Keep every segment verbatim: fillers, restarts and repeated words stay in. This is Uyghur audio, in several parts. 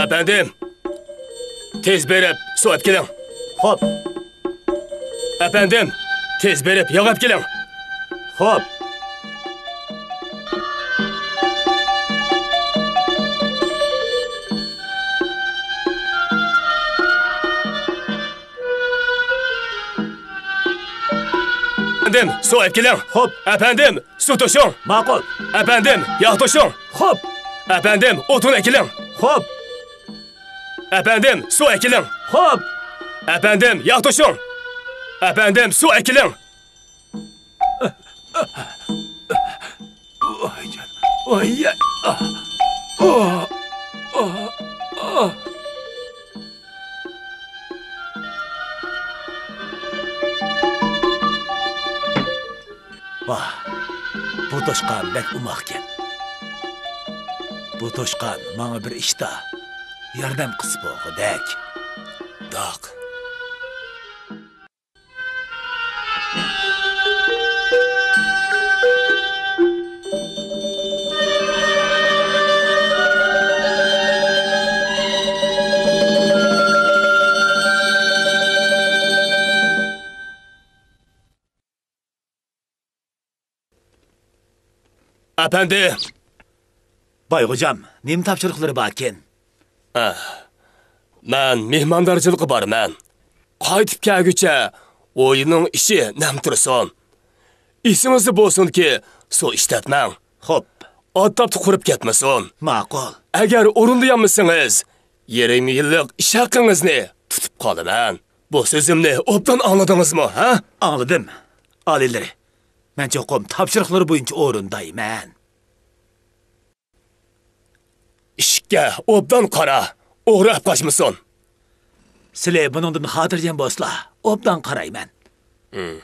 ئەپەندىم، تېز بېرىپ سۇ ئەپ كېلىڭ. خوپ. ئەپەندىم، تېز بېرىپ ياغ ئەپ كېلىڭ. خوپ. ئەپەندىم، سۇ ئەپ كېلىڭ. خوپ. ئەپەندىم، سۇ توشۇڭ. ماقۇل. ئەپەندىم، ياغ توشۇڭ. خوپ. ئەپەندىم، ئوتۇن ئەكېلىڭ. خوپ. ئەپەندىم، سۇ ئەكېلىڭ. خوپ. ئەپەندىم، ياغ توشۇڭ. ئەپەندىم، سۇ ئەكېلىڭ. ۋاي جان. ۋاي يا. ۋاھ، بۇ توشقان بەك ئوماقكەن. بۇ توشقان ماڭا بىر ئىشتا ياردەم قىلسا بولغۇدەك. داق. ئەپەندى! بايغوجام، نېمە تاپشۇرۇقلىرى باركىن؟ ئەھ، مەن مېھماندارچىلىققا بارىمەن. قايتىپ كەلگۈچە ئۇينىڭ ئىچى نەم تۇرسۇن. ئېسىڭىزدە بولسۇنكى، سۇ ئىشلەتمەڭ. خوپ. ئات تاپتا قۇرۇپ كەتمىسۇن. ماقۇل. ئەگەر ئورۇندىيالمىسىڭىز، يېرىم يىللىق ئىش ھەققىڭىزنى تۇتۇپ قالىمەن. بۇ سۆزۈمنى ئوبدان ئاڭلىدىڭىزمۇ، ھە؟ ئاڭلىدىم، ئالىيلىرى. مەن چوقۇم تاپشۇرۇقلىرى بويىچە ئورۇندايمەن. ئىشىككە ئوبدان قارا، ئوغرى ئەپ قاچمىسۇن. سىلى بۇنىڭدىن خاتىرجەم بولسىلا، ئوبدان قارايمەن. ھىم.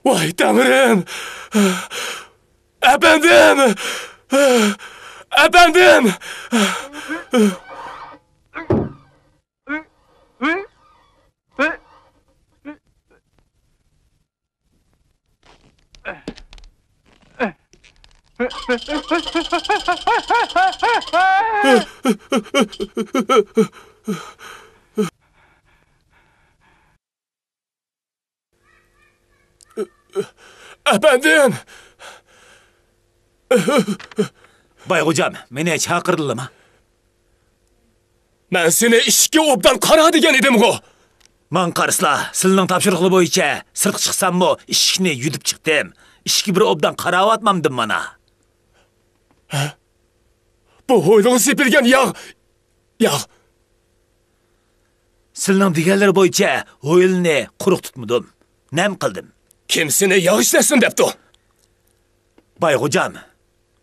ۋاي تەڭرىم! ئەپەندىم! ئەپەندىم! ئەپەندىم! بايغوجام، مېنى چاقىردىلىما؟ مەن سېنى ئىشىككە ئوبدان قارا دېگەن ئىدىمغۇ. ماڭا قارىسىلا، سىلىنىڭ تاپشۇرۇقلىرى بويىچە سىرتقا چىقساممۇ، ئىشىكنى يۈدۈپ چىقتىم. ئىشىككە بىر ئوبدان قاراۋاتمامدىم مانا. ھە؟ بۇ ھويلىغا سېپىلگەن ياغ، ياغ. سىلىنىڭ دېگەنلىرى بويىچە ھويلىنى قۇرۇق تۇتمىدىم. نەم قىلدىم. كىم سېنى ياغ ئىشلەتسۇن دەپتۇ؟ باي غوجام،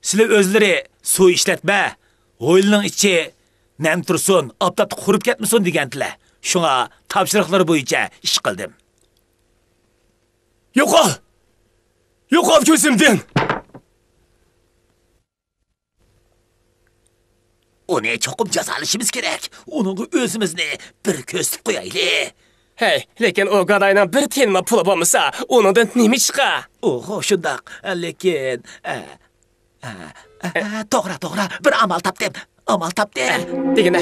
سىلى ئۆزلىرى سۇ ئىشلەتمە، ھويلىنىڭ ئىچى نەم تۇرسۇن، ئاپتاپتا قۇرۇپ كەتمىسۇن دېگەنتىلە. شۇڭا تاپشۇرۇقلىرى بويىچە ئىش قىلدىم. يوقال! يوقال كۆزۈمدىن! ئۇنى چوقۇم جازالىشىمىز كېرەك. ئۇنىڭغا ئۆزىمىزنى بىر كۆرسىتىپ قويايلى. ھەي، لېكىن ئۇ گاداينىڭ بىر تىيىنمۇ پۇلى بولمىسا، ئۇنىڭدىن نېمە چىقار؟ ئوھو، شۇنداق. لېكىن، ئە، ئە، ئە، توغرا، توغرا. بىر ئامال تاپتىم. ئامال تاپتىم. دېگىنە.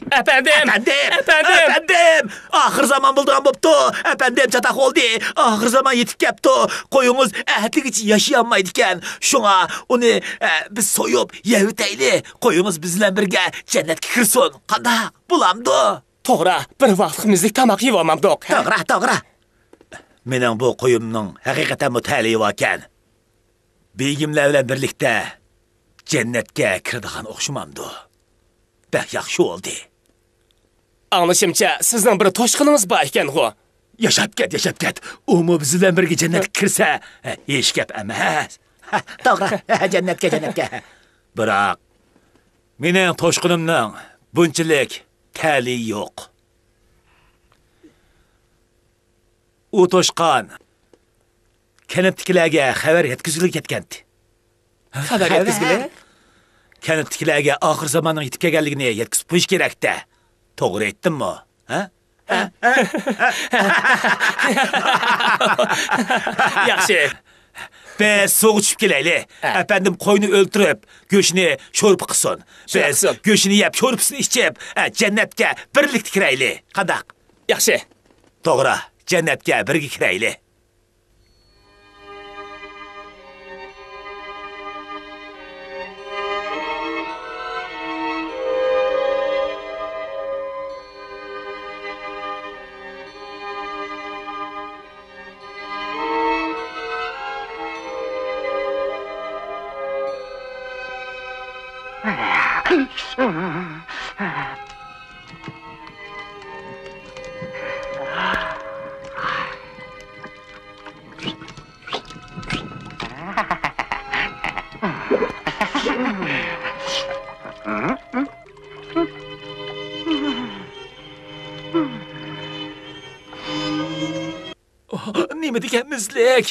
ئەپەندىم! ئەپەندىم! ئەپەندىم! ئەپەندىم! ئاخىر زامان بولىدىغان بوپتۇ. ئەپەندىم، چاتاق بولدى. ئاخىر زامان يېتىپ كەپتۇ. قويىڭىز ئەتىگىچە ياشىيالمايدىكەن. شۇڭا ئۇنى، ئە، بىز سويۇپ يەۋېتەيلى. قويىڭىز بىز بىلەن بىرگە جەننەتكە كىرسۇن. قانداق؟ بولامدۇ؟ توغرا، بىر ۋاقىتلىق مىزلىك تاماق يېۋالمامدۇق. توغرا، توغرا. مېنىڭ بۇ قويۇمنىڭ ھەقىقەتەنمۇ تەلىيى باركەن. بېگىملەر بىلەن بىرلىكتە جەننەتكە كىرىدىغان ئوخشىمامدۇ؟ بەك ياخشى بولدى. ئاڭلىشىمچە، سىزنىڭ بىر توشقىنىڭىز بار ئىكەنغۇ؟ ياشاپ كەت، ياشاپ كەت. ئۇمۇ بىز بىلەن بىرگە جەننەتكە كىرسە، ھېچ گەپ ئەمەس. توغرا، جەننەتكە، جەننەتكە. بىراق، مېنىڭ توشقىنىمنىڭ بۇنچىلىك تەلىيى يوق. ئۇ توشقان كەنتتىكىلەرگە خەۋەر يەتكۈزگىلى كەتكەنتى. خەۋەر يەتكۈزگىلى؟ كەنتتىكىلەرگە ئاخىر زاماننىڭ يېتىپ كەلگەنلىكىنى يەتكۈزۈپ قويۇش كېرەك-دە. توغرا ئېيتتىممۇ؟ ھە؟ ياخشى. بىز سۇغا چۈشۈپ كېلەيلى. ھە. ئەپەندىم قوينى ئۆلتۈرۈپ، گۆشىنى شورپا قىلسۇن. شۇنداق بىز قىلسۇن. گۆشىنى يەپ، شورپىسىنى ئىچىپ، ھە، جەننەتكە بىرلىكتە كىرەيلى. قانداق؟ ياخشى. توغرا، جەننەتكە بىرگە كىرەيلى. نېمە دېگەن مىزلىك؟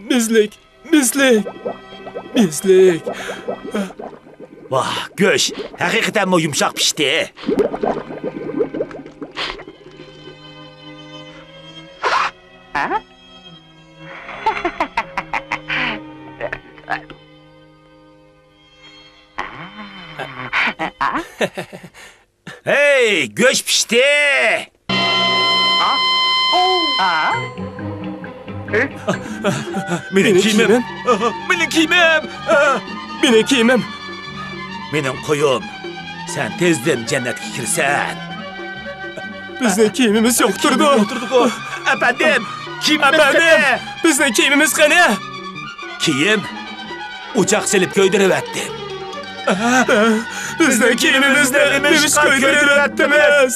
مىزلىك، مىزلىك، مىزلىك. ۋاھ، گۆش ھەقىقەتەنمۇ يۇمشاق پىشتى. ھەي، گۆش پىشتى! مېنىڭ كىيىمىم! مېنىڭ كىيىمىم! مېنىڭ كىيىمىم! مېنىڭ قويۇم! سەن تېزدىن جەننەتكە كىرىسەن! بىزنىڭ كىيىمىمىز يوق تۇرىدۇ! يوق تۇرىدۇ! ئەپەندىم! كىيىمىمىز قېنى؟ بىزنىڭ كىيىمىمىز قېنى؟ كىيىم؟ ئوچاق سېلىپ كۆيدۈرۈۋەتتىم. بىزنىڭ كىيىمىمىزنى نېمىشقا كۆيدۈرۈۋەتتىمىز؟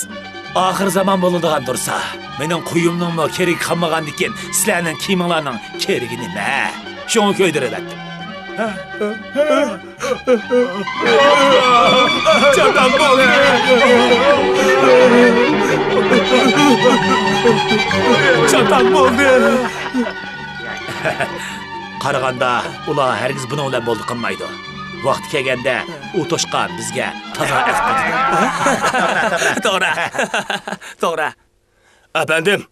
ئاخىر زامان بولىدىغان تۇرسا، مېنىڭ قويۇمنىڭمۇ كېرىكى قالمىغاندىكىن، سىلەرنىڭ كىيىمىڭلارنىڭ كېرىكى نېمە؟ شۇڭا كۆيدۈرۈۋەتتىم. چاتاق بولدى! چاتاق بولدى! قارىغاندا، ئۇلار ھەرگىز بۇنىڭ بىلەن موللا قىلمايدۇ. ۋاقتى كەلگەندە، ئۇ توشقان بىزگە تازا ئەسقاتىدۇ. توغرا. توغرا. ئەپەندىم،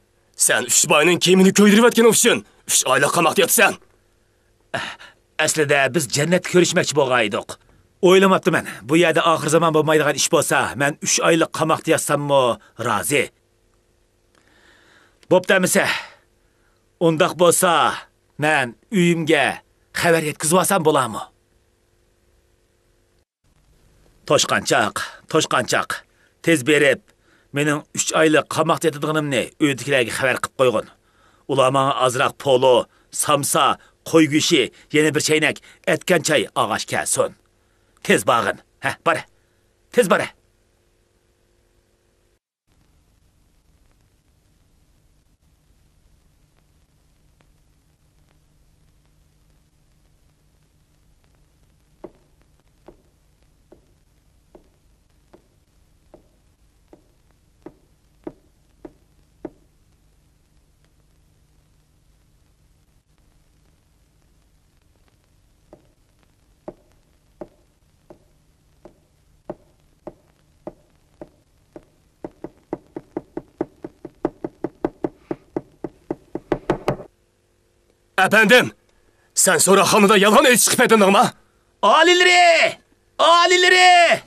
سەن ئۈچ باينىڭ كىيىمىنى كۆيدۈرۈۋەتكىنى ئۈچۈن ئۈچ ئايلىق قاماقتا ياتىسەن. ئەسلىدە بىز جەننەتتە كۆرۈشمەكچى بولغان ئىدۇق. ئويلىماپتىمەن، بۇ يەردە ئاخىر زامان بولمايدىغان ئىش بولسا، مەن ئۈچ ئايلىق قاماقتا ياتساممۇ رازى. بوپتۇ ئەمىسە. ئۇنداق بولسا، مەن ئۆيۈمگە خەۋەر يەتكۈزۈۋالسام بولارمۇ؟ توشقانچاق، توشقانچاق، تېز بېرىپ، مېنىڭ ئۈچ ئايلىق قاماقتا ياتىدىغىنىمنى ئۆيدىكىلەرگە خەۋەر قىلىپ قويغىن. ئۇلار ماڭا ئازراق پولۇ، سامسا، قوي گۆشى، يەنە بىر چەينەك ئەتكەن چاي ئالغاچ كەلسۇن. تېز بارغىن. ھە، بار. تېز بار. ئەپەندىم، سەن سوراقخانىدا يالغان ئېيتىشقا پېتىندىڭما؟ ئالىيلىرى! ئالىيلىرى!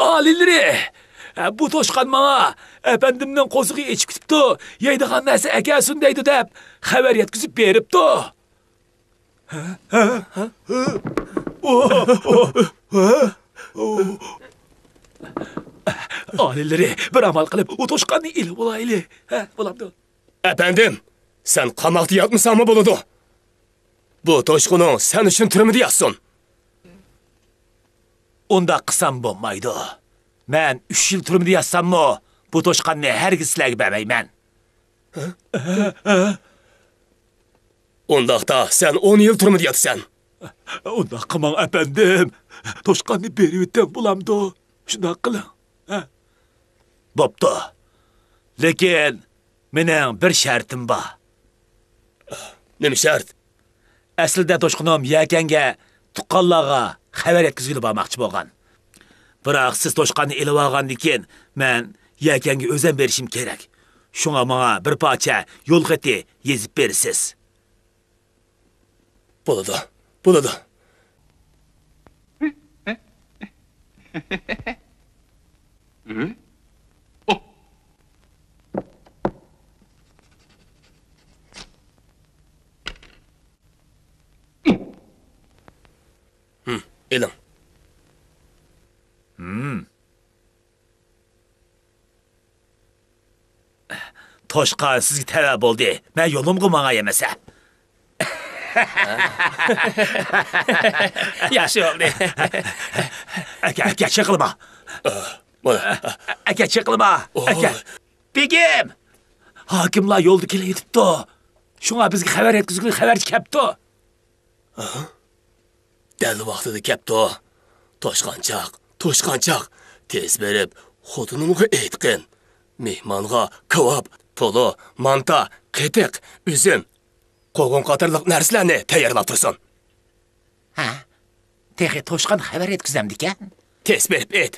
ئالىيلىرى! بۇ توشقان ماڭا ئەپەندىمنىڭ قورسىقى ئېچىپ كېتىپتۇ، يەيدىغان نەرسە ئەكەلسۇن دەيدۇ دەپ خەۋەر يەتكۈزۈپ بېرىپتۇ. ئالىيلىرى، بىر ئامال قىلىپ ئۇ توشقاننى ئېلىۋالايلى. ھە، بولامدۇ؟ ئەپەندىم، سەن قاماقتا ياتمىساڭمۇ بولىدۇ. بۇ توشقىنىڭ سەن ئۈچۈن تۈرمىدە ياتسۇن. ئۇنداق قىلسام بولمايدۇ. مەن ئۈچ يىل تۈرمىدە ياتساممۇ، بۇ توشقاننى ھەرگىز سىلەرگە بەرمەيمەن. ئۇنداقتا سەن ئون يىل تۈرمىدە ياتىسەن. ئۇنداق قىلماڭ، ئەپەندىم. توشقاننى بېرىۋېتىڭ، بولامدۇ؟ شۇنداق قىلىڭ. ھە؟ بوپتۇ. لېكىن مېنىڭ بىر شەرتىم بار. نېمە شەرت؟ ئەسلىدە توشقىنىم يەكەنگە، تۇغقانلارغا خەۋەر يەتكۈزگىلى بارماقچى بولغان. بىراق سىز توشقاننى ئېلىۋالغاندىن كېيىن، مەن يەكەنگە ئۆزۈم بېرىشىم كېرەك. شۇڭا ماڭا بىر پارچە يول خېتى يېزىپ بېرىسىز. بولىدۇ، بولىدۇ. ھىم، ئېلىڭ. ھىم. توشقان سىزگە تەۋە بولدى. مەن يولۇمغا ماڭاي ئەمىسە. ياخشى بولدى. ئەكە، ئەكە، چېقىلما. ئەكە، چېقىلما. ئەكە. بېگىم! ھاكىملار يولدا كېلىۋېتىپتۇ. شۇڭا بىزگە خەۋەر يەتكۈزگىلى خەۋەرچى كەپتۇ. دەل ۋاقتىدا كەپتۇ. توشقانچاق، توشقانچاق، تېز بېرىپ، خوتۇنۇمغا ئېيتقىن. مېھمانغا كاۋاپ، پولۇ، مانتا، قېتىق، ئۈزۈم، قوغۇن قاتارلىق نەرسىلەرنى تەييارلاپ تۇرسۇن. ھە؟ تېخى توشقان خەۋەر يەتكۈزەمدىكەن؟ تېز بېرىپ ئېيت.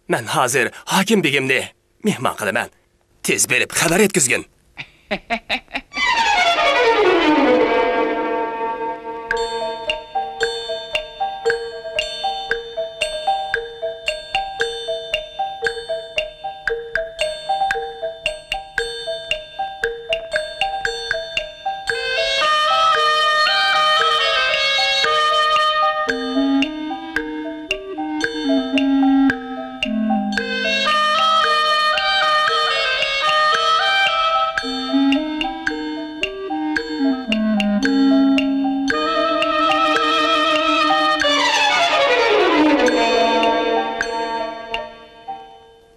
مەن ھازىر ھاكىم بېگىمنى مېھمان قىلىمەن. تېز بېرىپ خەۋەر يەتكۈزگىن.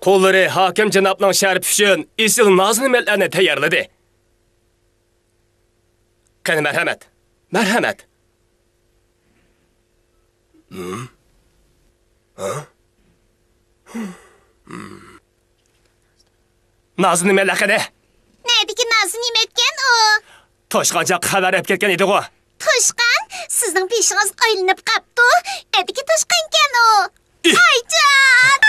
قۇللىرى ھاكىم جانابنىڭ شەرىپى ئۈچۈن ئېسىل نازۇنېمەتلەرنى تەييارلىدى. قېنى، مەرھەمەت، مەرھەمەت. نازۇنېمەتلەر قېنى؟ نەدىكى نازۇنېمەتكەن ئۇ؟ توشقانچاق خەۋەر ئەپ كەتكەن ئىدىغۇ. توشقان، سىزنىڭ بېشىڭىز ئايلىنىپ قاپتۇ. نەدىكى توشقانكەن ئۇ؟ ئايجان!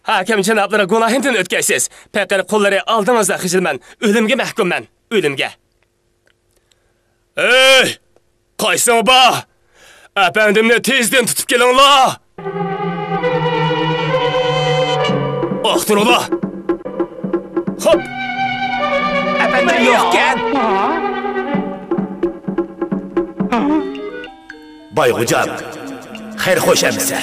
ھاكىم جانابلىرى گۇناھىمدىن ئۆتكەيسىز. پېقىر قۇللىرى ئالدىڭىزدا خىجىلمەن. ئۆلۈمگە مەھكۇممەن. ئۆلۈمگە. ئەي! قايسىڭ بار؟ ئەپەندىمنى تېزدىن تۇتۇپ كېلىڭلار! ئاختۇرۇڭلار! خوپ! ئەپەندىم يوقكەن! بايغۇجان، خەير خوش ئەمىسە.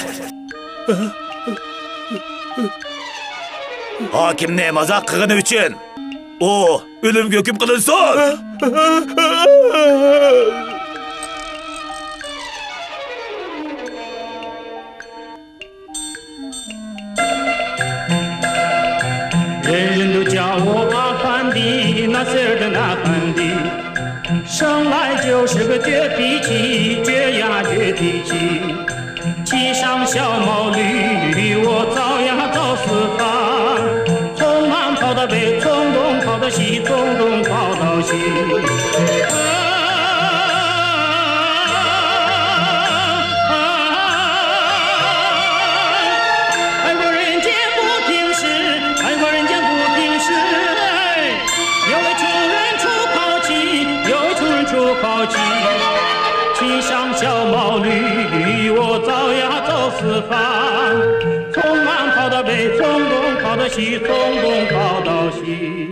ھاكىمنى مازاق قىلغىنى ئۈچۈن ئۇ ئۆلۈمگە ھۆكۈم قىلىنسۇن! رەنجىدۇ جاۋۇ ئەپەندى، ناسىردىن ئەپەندى. 生来就是个倔脾气，倔呀倔脾气。七上小毛驴，我照样照四方。从南跑到北，从东跑到西，从东跑到西。 爱国人间不平时，爱国人间不平时，哎，要为穷人出口气，要为穷人出口气。骑上小毛驴，我照呀照四方，从南跑到北，从东跑到西，从东跑到西。